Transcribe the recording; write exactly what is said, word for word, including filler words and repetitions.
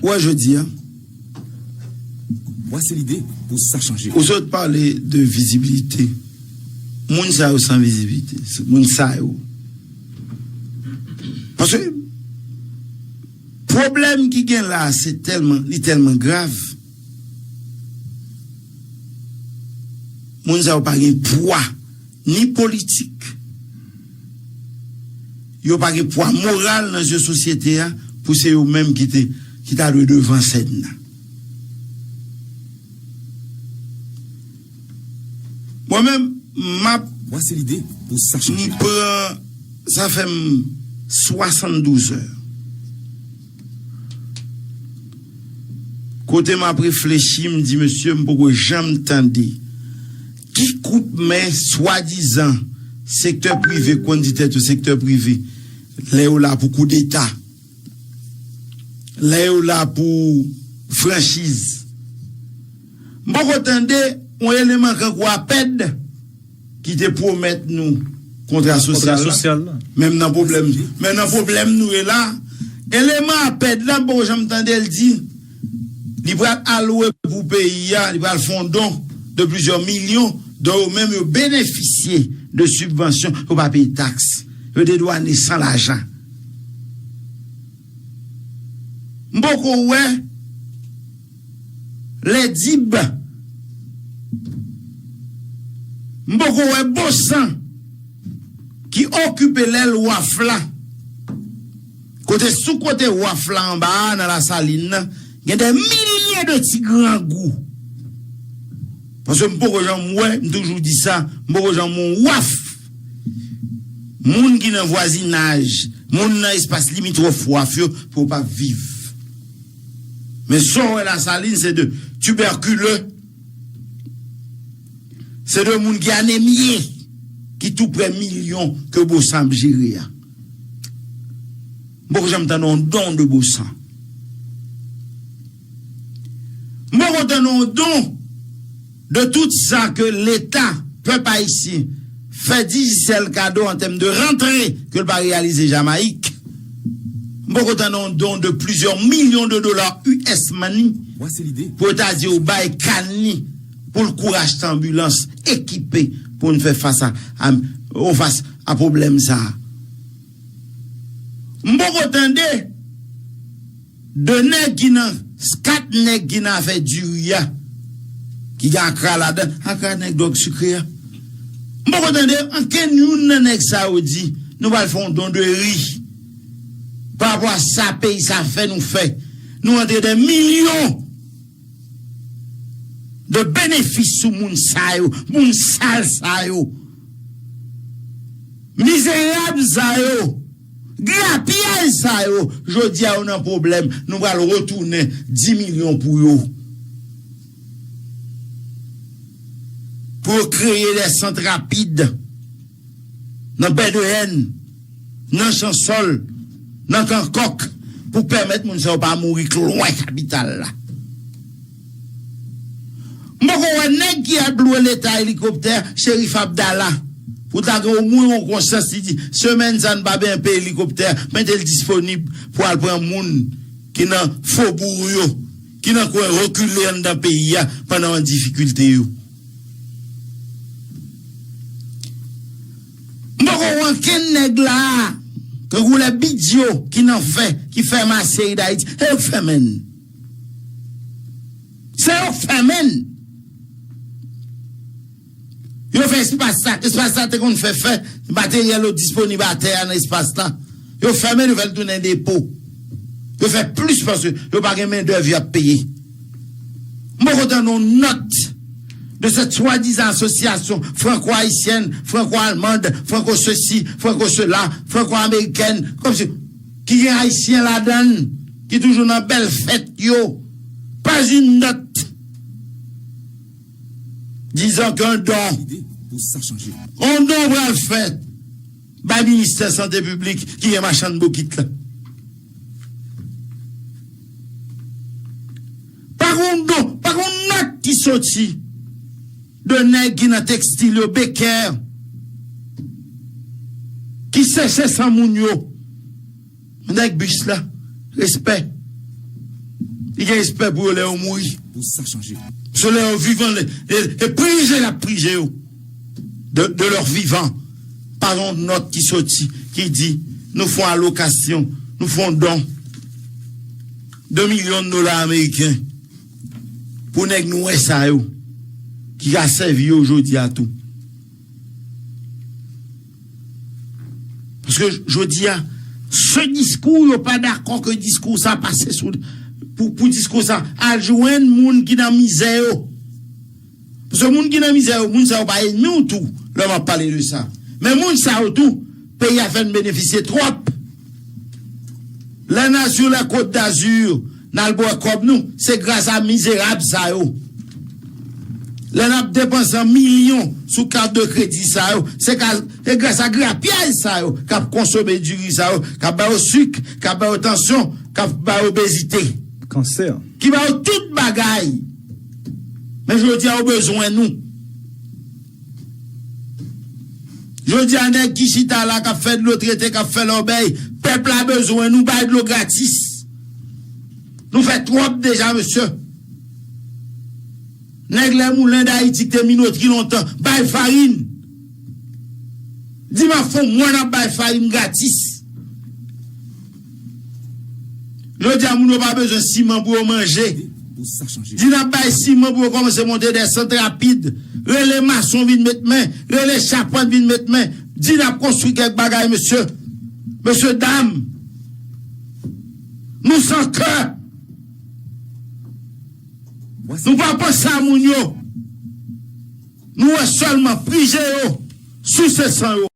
Ou wè jodi a, Voici l'idée pour sa changer. Ou sot pale de vizibilite. Moun sa yo san vizibilite. Moun sa yo. Paske pwoblèm ki gen la, se tèlman, li tèlman grav. Moun sa yo pa gen pwa, ni politik. Yo pa gen pwa moral nan je sosyete a pou se yo menm ki te, ki ta dwe devan sèn nan. Mwen menm, m ap Voici l'idée pour sa changer. M pran, sa fè m swasanndouz è. Kote m ap reflechi, m di, mesye, m poko janm tande ki kout men swadizan sektè prive, konn di tèt yo sektè prive, lè yo la pou koudeta, lè yo la pou franchiz. M poko tande yon eleman kankou APED ki te pwomèt nou kontra sosyal la. Sosyal la. Menm nan pwoblèm, men nan pwoblèm nou ye la, eleman APED la, m poko janm tande l di li pral alwe pou peyi a, li pral fè yon don de plizyè milyon, dont yo menm yo benefisye de sibvansyon, yo pa peye taks, yo dedwane san lajan. M poko wè Lèdib. M poko wè Bosan ki okipe lèl waf la. Kote sou kote waf la anba a nan Lasalin nan, gen de milye de ti grangou. Paske m poko janm wè, m toujou di sa, m poko janm wè yon waf. Moun ki nan vwazinaj, moun nan espas limitwòf waf yo, pou yo pa viv. Men sa w wè Lasalin, se de tibèkile, se de moun ki anemye, ki tou prè milyon ke Bosan ap jere a. M poko janm tande yon don de Bosan. M poko tande yon don de tout sa ke Leta, pèp ayisyen, fè Digicel kado an tèm de rantre ke l pa reyalize Jamayik. M poko tande yon don de plizyè milyon de dola U S money pou yo ta di yo bay Kani pou l kouri achte anbilans ekipe pou n fè fas a, a, fas a pwoblèm sa a. M poko tande de nèg ki nan, kat nèg ki nan afè diri a, ki gen Akra ladan, Akra nèg dwòg sikre a. M poko tande ankenn youn nan nèg sa yo di, nou pral fè yon don de ri. Pa rapò a sa peyi sa fè nou fè. Nou rantre de milyon de benefis sou moun sa yo, moun sal sa yo, mizerab sa yo, grapyay sa yo. Jodi a yo nan pwoblèm, nou pral retounen dis milyon pou yo. Pou yo kreye de sant rapid nan Bèdeyèn, nan Chansòl, nan Kankòk, pou pèmèt moun sa yo pa mouri k lwen kapital la. M poko wè nèg ki ap lwe Leta elikoptè, Cherif Abdallah, pou ta gen omwen yon konsyans, li di, semèn sa n pa bezwen peye elikoptè, mete l disponib pou al pran moun ki nan fobou yo, ki nan kwen rekile anndan peyi a pandan yon difikilte yo. M poko wè ankenn nèg la a, tankou lè bidyo ki nan fè, ki fè masye Dayiti, e yo k fèmen n. Se yo k fèmen n. Yo fè espas la, espas la te konn fè fè, materyèl yo disponib atè a nan espas la. Yo fèmen, yo fè l tounen depo. Yo fè plis paske yo pa gen mendèv y ap peye. M poko tande yon nòt de cette soi-disant association franco-haïtienne, franco-allemande, franco-ceci, franco-cela, franco-américaine, kòmsi ki gen ayisyen ladan l, ki toujou nan bèl fèt yo. Pas une note disant qu'un don, un don pral fèt bay ministè sante piblik ki gen machann bokit la. Pa gon don, pa gon nòt ki soti de nèg ki nan tekstil yo, Becker, ki seche san moun yo. Nèg bis la, respè. Li gen respè pou yo lè yo mouri. Pou sa chanje. Paske lè yo vivan, e, e prije l ap prije yo. De, de leur vivant. Pa yon nòt ki soti, ki di, nou fè yon alokasyon, nou fè yon don de milyon dola ameriken pou nèg nwè sa yo, ki ka sèvi yo jodi a tou. Paske jodi a, se diskou, yo pa dakò ke diskou sa pase sou, pou, pou diskou sa al jwenn moun ki nan mizè yo. Paske moun ki nan mizè yo, moun sa yo pa ènmi w tou, lè m ap pale de sa. Men moun sa yo tou, peyi a fè n benefisye twòp. Lè n al sou la Côte d'Azur, n al bwè kòb nou, se gras a mizerab sa yo. Lè n ap depanse an milyon sou kat de kredi sa yo, se ka, se gras a grapyay sa yo k ap konsome diri sa yo, k ap ba yo sik, k ap ba yo tansyon, k ap ba yo obezite. Kansè. Ki ba yo tout bagay. Men jodi a, yo bezwen nou. Jodi a, nèg ki chita la, k ap fè dlo trete, k ap fè lòbèy, pèp la bezwen nou, bay dlo gratis. Nou fè twòp deja, mesye. Nèg Les Moulins d'Haïti ki te minotri lontan, bay farin. Di m ap fè yon mwa n ap bay farin gratis. Jodi a, moun yo pa bezwen siman pou yo manje. Di n ap bay siman pou yo kòmanse monte dèsant rapid. Rele mason vin met men, rele chapant vin met men. Di n ap konstwi kèk bagay, mesye. Mesye, dam, nou san kè. Nou pa panse a moun yo. Nou wè sèlman prije yo, souse san yo.